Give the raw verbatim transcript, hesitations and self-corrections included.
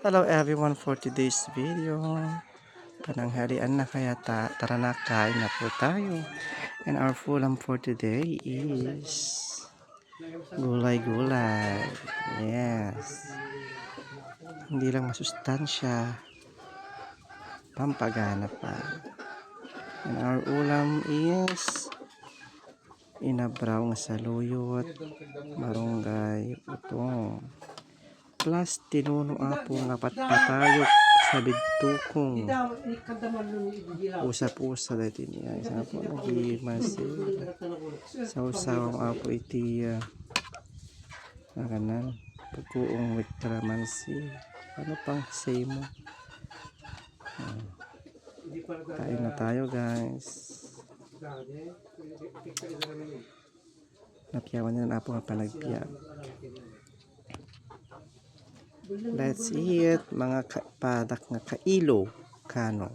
Hello everyone, for today's video. Pananghalian na kaya ta, tara na, kain na po tayo. And our ulam for today is gulay-gulay. Yes. Hindi lang masustansya, pampagana pa. And our ulam is inabraw nga saluyot, marunggay, utong. Plus, tinuno, Apo, nga patpatayok sa bidtukong. Usa-usa daytoy niya. Isa po, nagimasi. Sawsaw, Apo, iti, ah, nakanan. Pagkuong with calamansi. Ano pang say mo? Ah. Kain na tayo, guys. Napiawan na, Apo, nga panagpiag. Let's eat, mga ka-, padak nga kailo, kano.